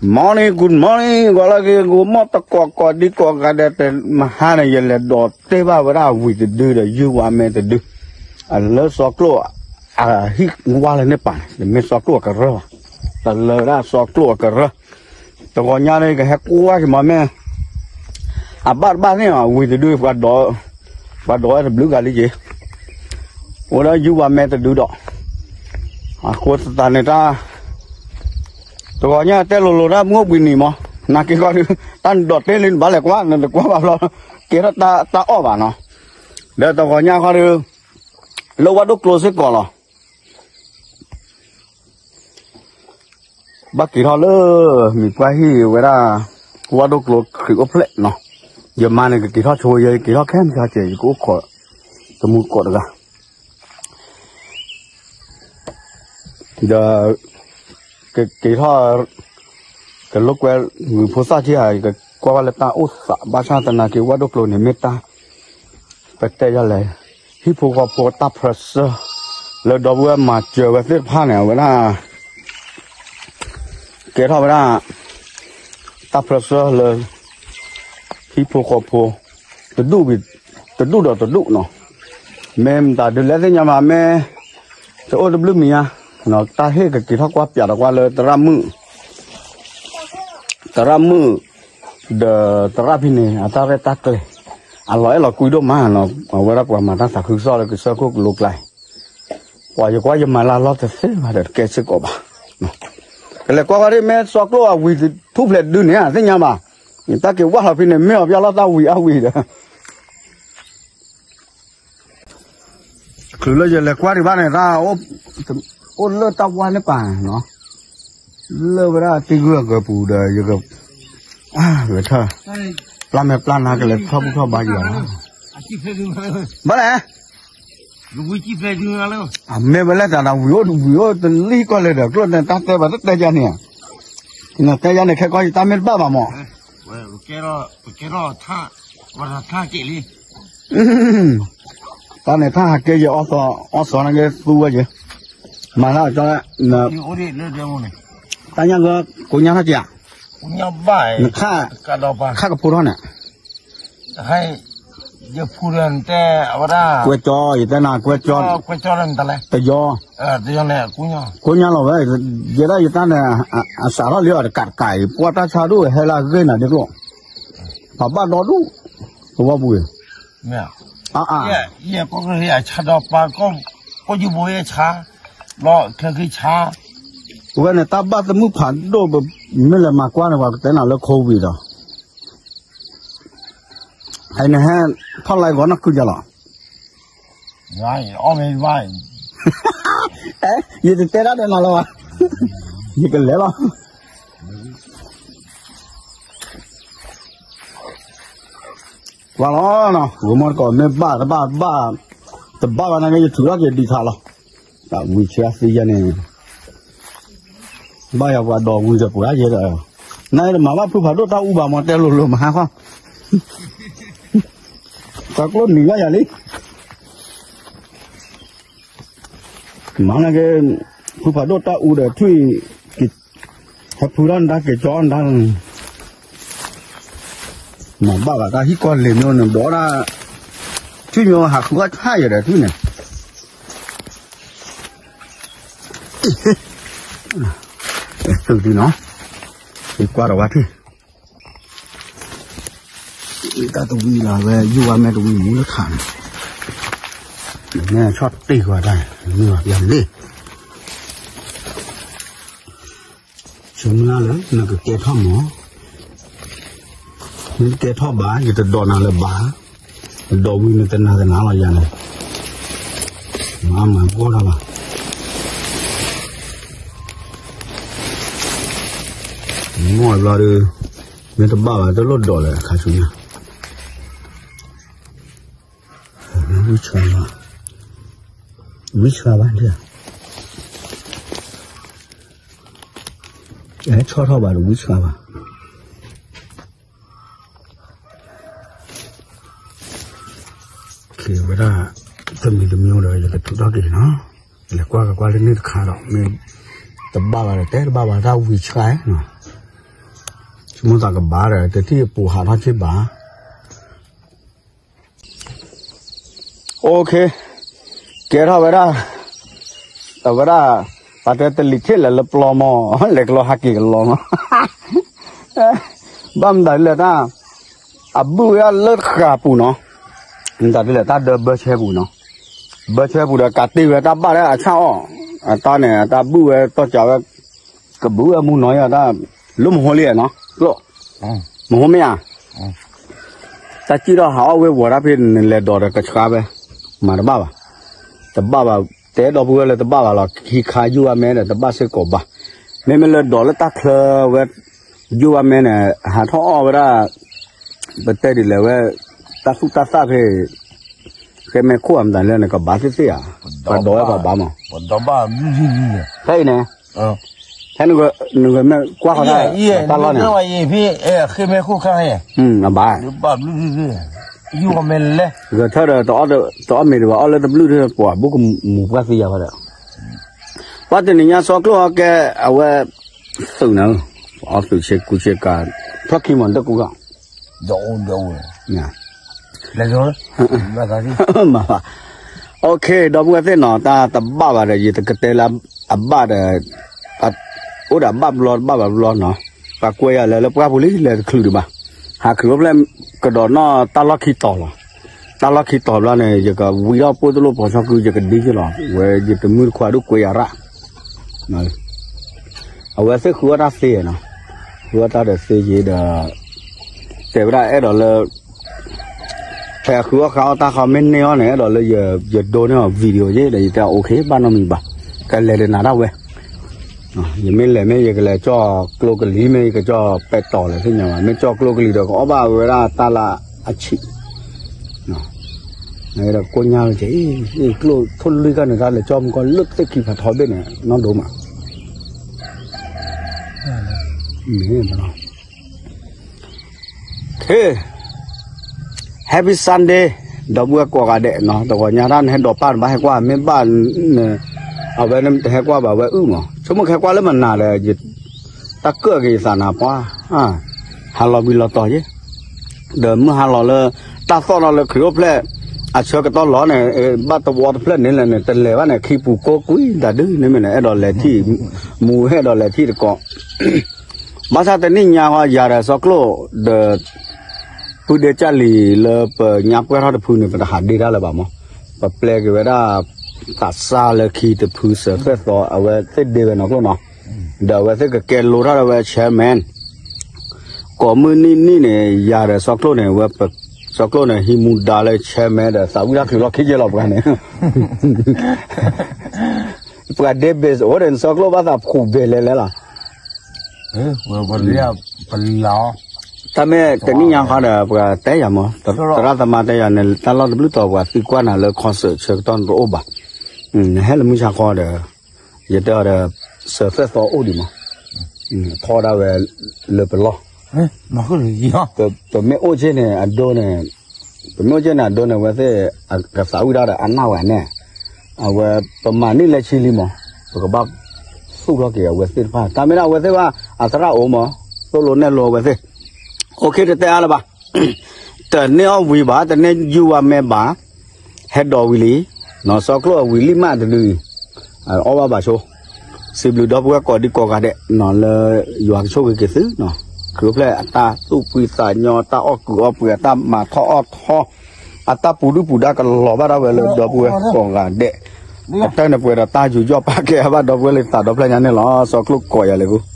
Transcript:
Morning, good morning, ဂီၤလၢအဂ့ၤ ဂီၤမီၢ်တကိးကိးဒံကိးဂၤဒဲး တမဟါန့ၣ် ယလဲၤဒိးတ့ၢ်ဘၣ်ဝဲဒၣ်ဝံၤတဒုဒီး ယုၢ်ဝါမဲတဒု လၢစီကျိၣ် အဟံၣ်ဝါလၢန့ၣ်ပာ်န့ၣ် တမ့ၢ်စီကျိၣ်အကရၢၢ်ဘၣ်, တလၢဒၣ်စီကျိၣ်အကရၢၢ်, တဂီၤညါန့ၣ် ကဟဲကွၢ်က့ၤမးမ့ၢ် အဘၣ်တဘၣ်န့ၣ် ဝံၤတဒု ပှၤဒိးဝဲတဘျုးဂၤလံက့ၤ အိၣ်ဒီးယုၢ်ဝါမဲတဒုဒီး အဃိသတးန့ၣ်တၢ် တဂီၤညါတဲလိၤလိၤတၢ်မုၢ်အိၣ်ဘှံးနံၤမး, နာ်က့ခီဒီး တၢ်နဒိးတ့ၢ်လံနဘၣ်လဲၤကွၢ် နတကွၢ်ဘၣ်ဘျီ ကဲထီၣ်တၢ်အီၣ်ဘၣ်နီၤ, ဒီးတဂီၤညါခီဒီး လၢဝၣ်ဒိၣ်ကျိစ့ၢ်ကီးလီၤ. ဘၣ်က့ၤထီၣ်လၢ မံၤပှၢ်ဟံၣ်ဝဲဒၣ် ဝၣ်ဒိၣ်ကျိခရံာ်အိၣ်ဖျဲၣ်နီၤ, ယမါန့ၣ်ကက့ၤထီၣ်ဆိ ယက့ၤထီၣ်ခဲမုၢ်ဆါကဲး ယကအိၣ်ခိး တမူတကိးတဂၤ ဒီး ကက့ၤထီၣ် ကလိာ်ကွဲ ဝံၤဖိသၣ်ထံဧါ ယကကွၢ်ဝဲလၢတၢ်အိၣ်သး ဘၣ်ဆၣ်သနာ်က့ ဝၣ်ဒိၣ်ကျိန့ၣ်မ့ၢ်တၢ် ပတဲယၤလဲၣ် ဟံၣ်ဖိဃီဖိတၢ်ဖြၢဆၢ လၢဒီပုၢ်ဝဲၢ်မၤစၢၤဝဲသ့ၣ်တဖၣ်န့ၣ် အဝဲဒၣ် ကဲထီၣ်ဝဲဒၣ် တၢ်ဖြၢဆၢလၢ ဟံၣ်ဖိဃီဖိ တဒူၣ်ဝံၤ တဒူၣ်ဒီးတဒူၣ်နီၤ, မ့ၢ်မတၤဒုးလဲၣ်သ့ၣ်ညါဘၣ် မ့ၢ် တအိၣ်တဘျုးမံၤညါ, တၢ်ဟ့ၣ်ကက့ၤထီၣ်ကွၢ်ပၠးဒီးကွၢ်လၢသရၣ်မုၣ် သရၣ်မုၣ် ဒီးသရၣ်ဖဲန့ၣ် အတၢ်ရဲၣ်တၢ်ကျဲၤ အလီၤအဲၣ်လီၤကွံဒိၣ်မးနီၤ, အဝဲဒၣ်ပှၤမၤတၢ်သးခုကစီၣ်လၢကစၢၢ်ခိၣ်ကလိကျါအံၤ ပှၤယကွၢ်ယမၤလၢအလီၢ်တသ့ဘၣ်ဒီးတကဲစ့ၢ်ကီးဘၣ်, ကလဲၤကွၢ်ကွၢ်ဒ်မ့ၢ်စီကျိၣ်အဝံၤထူၣ်ဖျဲးဒုန့ၣ် သ့ၣ်ညါဘၣ်, တၢ်က့ၤဝၢ်လီၤဖဲန့ၣ် မ့ၢ်အီၤပျၢ်လီၤတၢ်ဝံၤအဝံၤဒီး ချုးလၢယလဲၤကွၢ်ဒံးဘၣ်န့ၣ် တၢ် အိၣ်လၢတၢ်ဝါန့ၣ်ပၤနီၤ, လၢဝဲဒၣ်တံၢ်ဂုၢ်အကပူၤဒီး ယက ဂဲၤထၢၣ် ပျၢ်မဲာ်ပျၢ်နါကလဲၤထီၣ်ဘူၣ်ထီၣ်ဘါယွၤလီၤ, ဘၣ်လဲၣ် အမ့ၢ်ဝဲလၢတၢ်ဝံၤအိၣ်ဝံၤအိၣ်တလံၢ်ကီၢ်လဲၣ်ဒီး ကျိၣ်န့ၣ်တၢ်တဲဘၣ်တတဲယါန့ၣ်, နတဲယါန့ၣ် ခဲကီၢ်ယတၢ်မ့ၢ်တဘၣ်ဘၣ်မး တၢ်န့ၣ်တၢ်ဟးကဲယအီၣ်သီ အီၣ်သီနာ်က့သူဝဲယဲ, မၤတၢ်ကၠီလၢ တၢ်ညၣ်ဂီၤ ကိညါထီၣ်က့ၤဧါ, နခါ ခါကဖိထီၣ်န့ၣ် ကွဲကၠီ ယတဲနၤ ကွဲကၠီ တယီ ကိညါလီၤဝဲ, ယဲဒၣ်ယတၢ်န့ၣ် အစးထီၣ်လံအီၤတကးတကးအံၤ ပှၤတၢ်ဆါဒိၣ်ဟဲလၢအဂ့ၢ်နၤဒ်ကျိၣ်, ပှၤဘၣ်ဒီဒူၣ် သဝီပူၤအံၤ, အါအါ ဆါဒီးပှၤ ကီၢ်ယူဘိဆါ ဘျီချၢဃံဆါ, ဝဲန့ၣ်တၢ်ဘၣ်သမုၣ်ဖးဒိၣ် မ့ၢ်လဲၤမၤကွၢ်န့ၣ် ပှၤကတဲနၤလၢ COVID ဒီး ဟဲန့ၣ်ဟဲ ထီၣ်လၢဂီၤနီၢ်ခုကလီၤ, ယတတဲတၢ်ဒီးနၤလီၤဘၣ်, ယကလဲၤလီၤ ကွၢ်လီၤနီၤ ဂိၤမီၢ်တကိးမ့ၢ်ဘၣ်တဘၣ်ဘၣ်, တဘၣ်ဘၣ်နာ်က့ ယထုးထီၣ်က့ၤဒံးခါလီၤ, တၢ်ဝံၤဆှါသံယဲန့ၣ်, ဘၣ်ယၤပှၤဒီးဝံၤဒီးပှၤယဲဒီး, နတမၤဘၣ်ဖုဖးဒိၣ်တၢ်အူဘၣ်မ့ၢ်တဲလိၤလိၤမဟါခီ, တၢ်ကျိၣ်နံၤဘၣ်ယၤလံ မၤနာ်က့ ဖုဖးဒိၣ်တၢ်အူဒီးထွံၣ်, ဟဲဖုထီၣ်နတၢ်က့ၤကၠီနတၢ်, မၤဘၣ်ဘၣ်တၢ်ဟံၣ်ကီၢ်လ့ၤမ့ၢ်နဒိးဒၣ်, ထွံၣ်မ့ၢ်ဟးဃုအီၣ်ဆၣ်ယဲဒီးထွံၣ်န့ၣ်, သုးဒံနီၤ, ယကွၢ်ဒီးဝဲထွံၣ် တၢ်တဝံၤလီၤဝဲ ယုၢ်ဝါမဲတဝံၤမူလၢခါန့ၣ်, မ့ၢ်ဆီၣ်တ့ၢ်ကွၢ်တၢ် မ့ၢ်ဘၣ်ပျၢ်န့ၣ်, ဆၢမုၢ်လၢ်လၢနကကဲထီၣ်မး, နကဲထီၣ်ဘၣ် ယတဒိးနၤလၢၤဘၣ်, နဒိးဝံၤနတနာ်တနာ်လီၤယၤန့ၣ်, မၤမၤဂီၢ်တၢ်ဘၣ် မ့ၢ်ဘျီဒီး မ့ၢ်တဘၣ်ဘၣ် တလိၣ်ဒိးလၢၤခါဆူညါ, ဝံဆှါဘၣ်, ဝံဆှါဘၣ်ဒ်, အဲ ဆီၣ်ထီၣ်ဘၣ်ဒီးဝံဆှါဘၣ်. က့ၤဝဲဒၣ် တမံၤတမံၤဒီး ယကထုးထီၣ်က့ၤနီၤ, လဲၤကွၢ်ကကွၢ်လၢန့ၣ်တခါဒီး မ့ၢ်တဘၣ်ဘၣ်ဒီး တဲတဘၣ်ဘၣ်တၢ်ဝံဆှါနီၤ. မိၢ်သးကဘၣ်ဒီး တထံၣ်ပူၤဟးထီၣ်ဆ့ဘၣ်. အိၣ်ခ့, ကဲထီၣ်ဝဲဒၣ်, အဝဲဒၣ်, ပှၤတဲတလံၤထ့ၣ်လဲၤလၢပျီမး, လဲၤကလီဟးက့ၤကလီမး, ဘၣ်မတၤလဲၣ်တၢ်, အဘုၣ်ဝဲဒၣ်လၢတဃာ်ပူၤနီၤ, မတၤဒ်လဲၣ်တၢ်ဒၢဘၢဆဲပူၤနီၤ, ဘၢဆဲပူၤဒီးကးတ့ၢ်ဝဲတၢ်ဘၣ်လၢအဆၣ်အီၣ်, အတၢ်န့ၣ် အတၢ်ဘုၣ်ဝဲတီၢ်ကးဝဲ, ကဘုၣ်ဝဲမူနီၤယၤတၢ်, လၢမဟိလံနီၤ, ကျိၣ်, မဟိမ့ၢ်ဧါ, တၢ်စံၣ်ထီၣ်ဟးအီၣ်ဝ့ၢ်ဝီၤတၢ်ဖဲန့ၣ်လဲၤဒိးဒီးကဆှါဝဲ, မၤတဘၣ်ဘၣ်, တဘၣ်ဘၣ်, တဲဒီပုၢ်ဝဲၢ်လၢတဘၣ်ဘၣ်လီၤ, ခံခါယိၣ်ဘၣ်မဲဒီးတဘၣ်စ့ၢ်ကီးဘၣ်, မ့မ့ၢ်လၢဒိးလၢတၢ်ချၢဝဲ, ယိၣ်ဘၣ်မဲန့ၣ် ဟးထီၣ်အီၣ်ဝဲဒၣ်, ပတဲဒ်လဲၣ်ဝဲ, တၢ်သူၣ်တၢ်သၣ်ဖဲ, ဃဲမဲာ်ခိၣ်အမတၤလၢန့ၣ် ကဘၣ်သ့ၣ်သ့ၣ်ဧါ, ပှၤဒိးဝဲပှၤဘၣ်မး, ဖဲအံၤန့ၣ်, ဖဲနကမ့ၢ်ကွၢ်ဃီတၢ်, တၢ်လီၢ်န့ၣ်, အဘၣ်, ဂဲၤထၢၣ်ဒီး တအီၣ်မ့ၤဒံးဘၣ် အီၣ်လၢတဘျုးထၢၣ်ပှၤဘိကမူၤပှၢ်သံယၤဃီဒီး, ပှၤတနံၤညါစီကျိၣ်ဟီကဲ, အဝဲ, သုးန့ၣ်, အီၣ်သုးဆ့ကူဆ့ကၤ, ထီၣ်ခံမီၤဒၢကူကီၢ်, မၤဘၣ်, အိၣ်ခ့ ဒီပုၢ်ဝဲၢ်သ့ၣ်နီၤ တၢ်တဘၣ်ဘၣ်ဒီး ယတကတဲလၢအဘၣ်ဒီး, အိၣ်ဒီးအဘၣ်ဘျီတဘၣ်ဘၣ်ဘျီနီၤ, ပှၤကွဲးယၤလဲၤလၢပှၢ်ပူၤလံ လဲၤတချုးဒံးဘၣ်, ဟးခရံာ်အိၣ်ဖျဲၣ်ကဒီးနီၢ်တၢ်လီၢ်ခံတီၤလီၤ, တၢ်လီၢ်ခံတီၤဘျီန့ၣ် ယကဝံထီၣ်ပိၢ်တလိၣ်ဖီဆီကု ယကဒ်ယ့ၢ်လီၤ, ဝဲယတမုၢ်တခွါဒိၣ်ကွဲးယၤရၣ် အဝဲသ့ၣ်ဃုအီၣ်တၢ်သ့နီၤ, ဃုအီၣ်တၢ်ဒီးသ့ယ့ဒီး, တဲဝဲဒၣ်အဲၣ်ဒိးလၢ, ဖဲအဃုအီၣ်ဃုအီၣ်တၢ်ဃီမ့ၢ်န့ၢ်အီၣ်န့ၣ် အဲၣ်ဒိးလၢယဒိန့ၢ်အီၤ video ယ့ဒီး ယတဲ okay ဘၣ်နီတမံၤဘၣ်, ကလဲၤတနၤဒၣ်ဝဲ, ယမ့ၢ်လဲၤမ့ၢ်ယကလဲၤကၠီၣ်ကျိကလံၤမ့ၢ် ယကကၠီၣ်ပဲတီၤလဲၣ်သ့ၣ်ညါဘၣ်, မ့ၢ်ကၠီၣ်ကျိကလံၤဒီး ကအီၣ်ဘၣ်ဝဲဒၣ်တၢ်လၢအဆံး ဒီးကိညါဝဲကဲ, ကျိၣ်ထိၣ်လွံၢ်ခါန့ၣ် တၢ်လဲၤကၠီၣ်မူကီၢ်လၢသ့ၣ်ခံဖးထီဘ့ၣ်န့ၣ် နီၢ်ဒိၣ်မး, မ့ၢ်, Happy Sunday, ဒီပုၢ်ဝဲၢ်ကိးဂၤဒဲးနီၤ, တဂီၤညါတၢ်နဟဲဒိးပၢ်နဘၣ်ဟဲကွၢ် မ့ၢ်ဘၣ်, အဝဲနတဟဲကွၢ်ဘၣ်ဝဲအုၣ်မး, ဆိကမိၣ်ကဟဲကွၢ်လၢမနၤဒီး တၢ်ကၢၣ်က့ၤယသးနၤပှၤ, ဟးလီၤဘှံးလီၤတီၤယ့ၣ်, ဒီးမုၢ်ဟါလီၤလၢ, တၢ်သီၣ်ထီၣ်လၢခရံာ်အိၣ်ဖျဲၣ်, အဆၢကတီၢ်လီၤန့ၣ်, ဘၣ်တဝီတဖျၢၣ်န့ၣ်လဲၣ်န့ၣ် တလဲၤဘၣ်န့ၣ် ခံပူၤကိးကွံာ်တၢ်ဒုးန့ၣ်မ့ၢ်န့ၣ် အဲၣ်ဒိးလဲၤထံၣ်, မူအဲၣ်ဒိးလဲၤထံၣ်တကိး, ဘၣ်ဆၣ်တနံၣ်ညါဃီယၤဒီးစီၤကျိၣ်, ဒီး, ပုၢ်ဒ့ကၢ်လံၤလၢပညါပှဲၤထီၣ်တဖုန့ၣ် ပတဟးဒ့တၢ်လၢၤဘၣ်မး, ပပျဲက့ၤဝဲဒၣ်, သးစၢ်လၢခံတဖုစၢၤသွဲၣ်သီအဝဲသ့ၣ်ဒ့ဝဲနီၢ်ကျိၣ်နီၤ, ဒီးအဝဲသ့ၣ်ကကဲလိထီၣ်ဒီးဝဲ chairman ကိးမုၢ်နံၣ်နံၣ်န့ၣ် ယၤဒီးစီၤကျိၣ်န့ၣ် ဝဲ, စီၤကျိၣ်န့ၣ် ဟံးမူဒါလၢ chairman ဒီးသးဝံၣ်တၢ်ချုးလီၢ်ခံကဲလီၤပှၤန့ၣ်, ပှၤဒ့ဘ့ၣ်အိၣ်ဒီးစီၤကျိၣ်ဘၣ်သးဖှူးဘ့ၣ်လဲၤလဲၤလီၤ, တၢ်မ့ၢ်တနံၣ်ညါခီဒီး ပှၤတဲယၤမး, သရၣ်သမါတဲယၤန့ၣ် တၢ်လီၢ်တဘျုးတီၤပှၤသံကွၢ်နၤလၢ concert ဆၢကတီၢ်နတအိၣ်ဘၣ်, နဟဲလၢမုၢ်ဆါခီဒီး, ယတဲအီၤဒီး, စၢၤသွဲၣ်သီအိၣ်ဒံးမး, ထီဒါဝဲလၢပလီၢ်, ပမ့ၢ်အိၣ်က့န့ၣ်အဒိန့ၣ်, ပမ့ၢ်အိၣ်က့န့ၣ်အဒိန့ၣ် အဝဲသ့ၣ်, ကသးဝံၣ်ဒၣ်ဒီးအနၢ်ဝဲန့ၣ်, အဝဲ, ပမၤန့ၢ်လၢဆံလံမး, ပကဘၣ်, သူၣ်ထီၣ်က့ၤအဝဲသ့ၣ်တဖၣ် တၢ်မ့ၢ်ဒၣ်အဝဲသ့ၣ်ဘၣ် အသရၣ်အိၣ်မး, သိၣ်လိနဲၣ်လိအဝဲသ့ၣ်, okay တတဲအါလၢၤဘၣ် တန့ၢ်အီၣ်ဝံၤဘၣ် တန့ၢ်ယူၢ်ဘၣ်မဲာ်ဘၣ်, ဟဲဒိးဝံၤလံ, စီၤကျိၣ်အဝံၤလံမးတဒုအံၤ, အီၣ်ဘၣ်ဘၣ်ဆိ, စံးဘျုးဒီပုၢ်ဝဲၢ်ကိးဒံကိးဂၤဒဲး, လၢယွၤကဆိၣ်ဂ့ၤက့ၤသု, ခရံာ်အိၣ်ဖျဲၣ်အတၢ်သူၣ်ဖှံသးညီ တၢ်အီၣ်ကုးအီပှဲၤ အတၢ်မၤထီၣ်အီၣ်ထီ, အတၢ်ပူၤဒုၣ်ပူၤဒါကလီၤဘၣ်ဒၣ်ဝဲလၢဒီပုၢ်ဝဲၢ်ကိးဂၤဒဲး, အတၢ်န့ၣ်ပှဲၤဒီးတၢ်ယူးယီၣ်ပာ်ကဲအဘၣ်ဒီပုၢ်ဝဲၢ်လၢသးဒီဖျၢၣ်ညါန့ၣ်လီၤ စီၤကျိၣ်ကိးယၤလဲၣ်ပူၤ